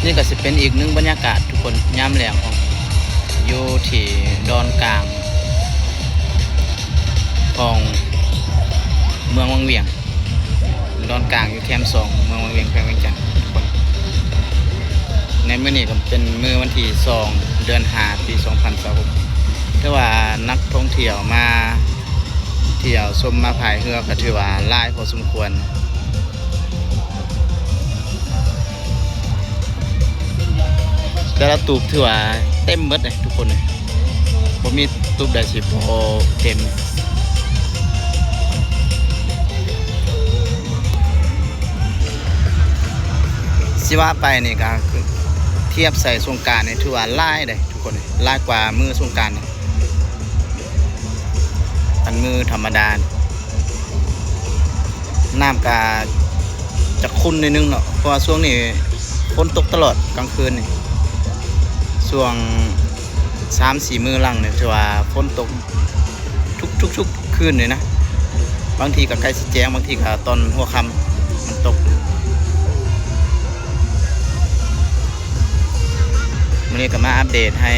ນີ້ກໍຊິເປັນອີກໜຶ່ງບັນຍາກາດທຸກຄົນ ຍາມແລງຂອງ ຢູ່ທີ່ດອນກາງຂອງເມືອງວັງວຽງ, ດອນກາງຢູ່ແຄມສອງ ເມືອງວັງວຽງ ແຂວງວຽງຈັນທຸກຄົນ. ໃນມື້ນີ້ກໍເປັນມື້ວັນທີສອງ ເດືອນຫ້າ ປີສອງພັນຊາວຫົກ ຖືວ່ານັກທ່ອງທ່ຽວມາທ່ຽວຊົມ ມາພາຍເຮືອກໍຖືວ່າຫຼາຍພໍສົມຄວນ. ແຕ່ລະຕູບຖືວ່າເຕັມເບິດເດ້ທຸກຄົນເອີຍ, ບໍ່ມີຕູບໃດຊິບໍ່ເຕັມ. ຊິວ່າໄປນີ້ກໍຄືທຽບໃສ່ສົງການນີ້ຖືວ່າຫຼາຍເດ້ທຸກຄົນເອີຍ, ຫຼາຍກວ່າມື້ສົງການເດ້. ຄັນມື້ທຳມະດາ ນ້ຳກະຈະຂຸ່ນໜ້ອຍໜຶ່ງເນາະ ເພາະວ່າຊ່ວງນີ້ຝົນຕົກຕະຫຼອດກາງຄືນນີ້. ຊ່ວງສາມສີ່ມື້ຫຼັງນີ້ຖືວ່າຝົນຕົກທຸກໆໆຄືນເລີຍນະ, ບາງທີກໍໃກ້ຊິແຈ້ງ ບາງທີກໍຕອນຫົວຄ່ຳມັນຕົກ. ມື້ນີ້ກໍມາອັບເດດໃຫ້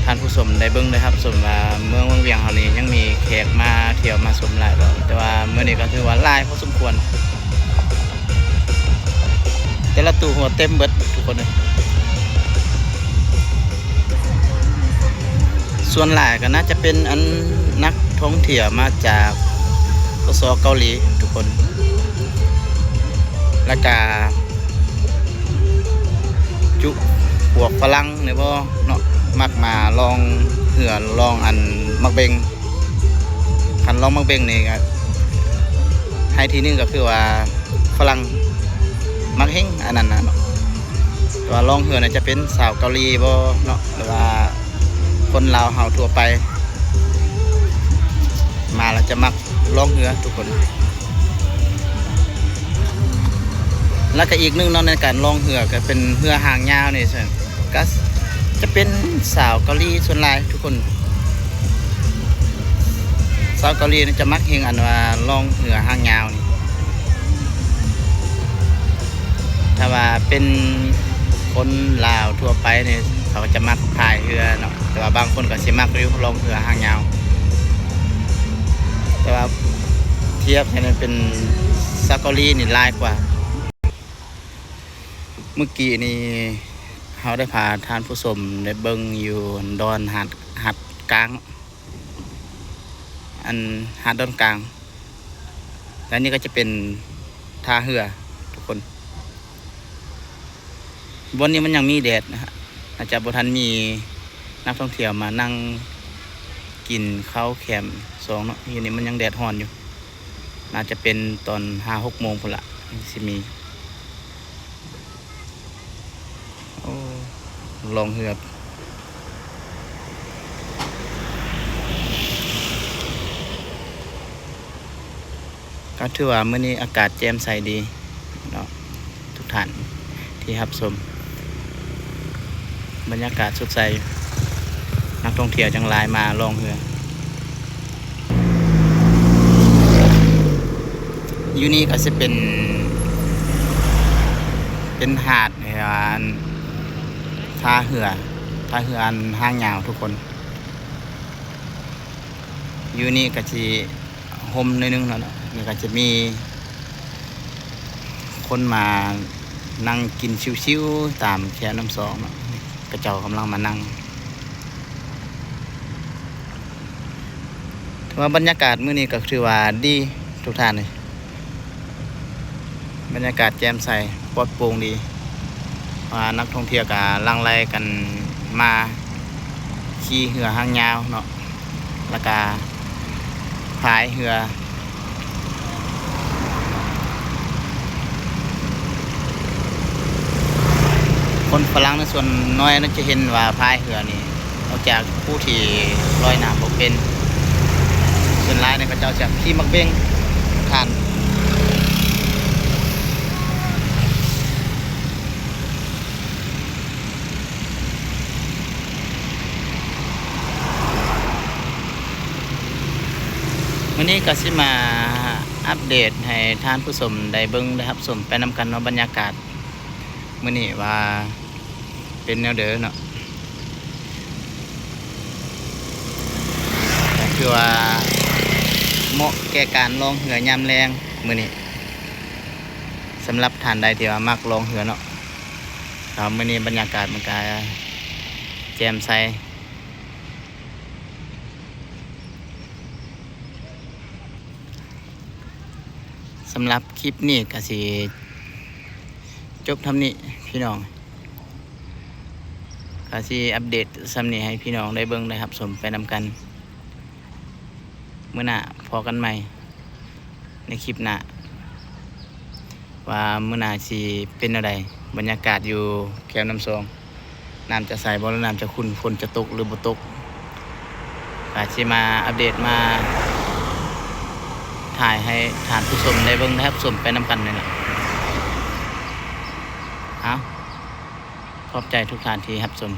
ທ່ານຜູ້ຊົມໄດ້ເບິ່ງໄດ້ຮັບຊົມວ່າ ເມືອງວັງວຽງເຮົານີ້ຍັງມີແຂກມາທ່ຽວມາຊົມຫຼາຍບໍ່, ແຕ່ວ່າມື້ນີ້ກໍຖືວ່າຫຼາຍພໍສົມຄວນ, ແຕ່ລະຕູ້ຫົວເຕັມເບິດທຸກຄົນເອີຍ. ສ່ວນຫຼາຍກໍໜ້າຈະເປັນອັນນັກທ່ອງທ່ຽວມາຈາກ ປສ ເກົາຫຼີທຸກຄົນ, ແລ້ວກະຈຸພວກຝຣັ່ງນີ້ບໍ່ເນາະ ມັກມາລ່ອງເຮືອ ລ່ອງອັນໝາກເບັງ. ຄັນລ່ອງໝາກເບັງນີ້ກໍໃຫ້ທີໜຶ່ງກໍຄືວ່າຝຣັ່ງມັກແຮງອັນນັ້ນນະເນາະ, ແຕ່ວ່າລ່ອງເຮືອນີ້ຈະເປັນຊາວເກົາຫຼີບໍ່ເນາະ ຫຼືວ່າ ຄົນລາວເຮົາທົ່ວໄປມາແລ້ວຈະມັກລ່ອງເຮືອທຸກຄົນ. ແລ້ວກະອີກໜຶ່ງເນາະ ໃນການລ່ອງເຮືອກະເປັນເຮືອຫາງຍາວນີ້ ກະຈະເປັນຊາວເກົາຫຼີສ່ວນຫຼາຍທຸກຄົນ. ຊາວເກົາຫຼີນີ້ຈະມັກແຮງອັນວ່າລ່ອງເຮືອຫາງຍາວນີ້. ຖ້າວ່າເປັນຄົນລາວທົ່ວໄປນີ້ ເຂົາກໍຈະມັກພາຍເຮືອເນາະ, ແຕ່ວ່າບາງຄົນກໍຊິມັກຢູ່ລ່ອງເຮືອຫາງຍາວ, ແຕ່ວ່າທຽບໃຫ້ມັນເປັນຊາວເກົາຫຼີນີ້ຫຼາຍກວ່າ. ມື້ກີ້ນີ້ເຮົາໄດ້ພາທ່ານຜູ້ຊົມໄດ້ເບິ່ງຢູ່ດອນຫາດ ຫາດກາງ ອັນຫາດດອນກາງ, ແລະນີ້ກໍຈະເປັນທ່າເຮືອທຸກຄົນ. ບ່ອນນີ້ມັນຍັງມີແດດນະຮະ, ອາດຈະບໍ່ທັນມີນັກທ່ອງທ່ຽວມານັ່ງກິນເຂົ້າແຄມສອງເນາະ, ຢູ່ນີ້ມັນຍັງແດດຮ້ອນຢູ່. ໜ້າຈະເປັນຕອນຫ້າຫົກໂມງພຸ້ນລະ ຊິມີ ໂອ້ ລ່ອງເຮືອ ກໍຖືວ່າມື້ນີ້ອາກາດແຈ່ມໃສດີເນາະ ທຸກທ່ານທີ່ຮັບຊົມ. ບັນຍາກາດສົດໃສ, ນັກທ່ອງທ່ຽວຈັ່ງຫຼາຍມາລ່ອງເຮືອ. ຢູ່ນີ້ກໍຊິເປັນ ເປັນຫາດ ອັນ ທ່າເຮືອ ທ່າເຮືອອັນຫາງຍາວທຸກຄົນ. ຢູ່ນີ້ກໍຊິຮົ່ມໜ້ອຍໜຶ່ງເນາະ, ແລ້ວກໍຈະມີຄົນມານັ່ງກິນຊິວໆຕາມແຄມນ້ຳສອງເນາະ, ເຂົາເຈົ້າກຳລັງມານັ່ງ. ຖືວ່າບັນຍາກາດມື້ນີ້ກໍຖືວ່າດີທຸກທ່ານເອີຍ. ບັນຍາກາດແຈ່ມໃສ ປອດໂປ່ງດີ, ວ່ານັກທ່ອງທ່ຽວກໍຫຼັ່ງໄຫຼກັນມາຂີ່ເຮືອຫາງຍາວເນາະ, ແລ້ວກະພາຍເຮືອ. ຄົນຝຣັ່ງໃນສ່ວນນ້ອຍນັ້ນຈະເຫັນວ່າພາຍເຮືອນີ້ ນອກຈາກຜູ້ທີ່ລອຍນ້ຳບໍ່ເປັນ, ສ່ວນຫຼາຍນີ້ເຂົາເຈົ້າຈະຂີ່ໝາກເບັງ. ທ່ານ ມື້ນີ້ກໍຊິມາອັບເດດໃຫ້ທ່ານຜູ້ຊົມໄດ້ເບິ່ງໄດ້ຮັບຊົມໄປນຳກັນເນາະ, ບັນຍາກາດ ມື້ນີ້ວ່າເປັນແນວໃດເນາະ ກໍຄືວ່າເໝາະແກ່ການລ່ອງເຮືອຍາມແລງມື້ນີ້ ສຳລັບທ່ານໃດທີ່ວ່າມັກລ່ອງເຮືອເນາະ. ແລ້ວມື້ນີ້ບັນຍາກາດມັນກໍແຈ່ມໃສ. ສຳລັບຄລິບນີ້ກໍຊິຈົບສ່ຳນີ້ພີ່ນ້ອງ, ກໍຊິອັບເດດສ່ຳນີ້ໃຫ້ພີ່ນ້ອງໄດ້ເບິ່ງໄດ້ຮັບຊົມໄປນຳກັນ. ມື້ໜ້າພໍ້ກັນໃໝ່ໃນຄລິບໜ້າ ວ່າມື້ໜ້າຊິເປັນແນວໃດ, ບັນຍາກາດຢູ່ແຄມນ້ຳຊອງ ນ້ຳຈະໃສບໍ່ ຫຼື ນ້ຳຈະຂຸ່ນ, ຝົນຈະຕົກ ຫຼື ບໍ່ຕົກ, ກໍຊິມາອັບເດດ ມາຖ່າຍໃຫ້ທ່ານຜູ້ຊົມໄດ້ເບິ່ງໄດ້ຮັບຊົມໄປນຳກັນນີ້ແຫຼະ. ເອົາ, ຂອບໃຈທຸກທ່ານທີ່ຮັບຊົມ.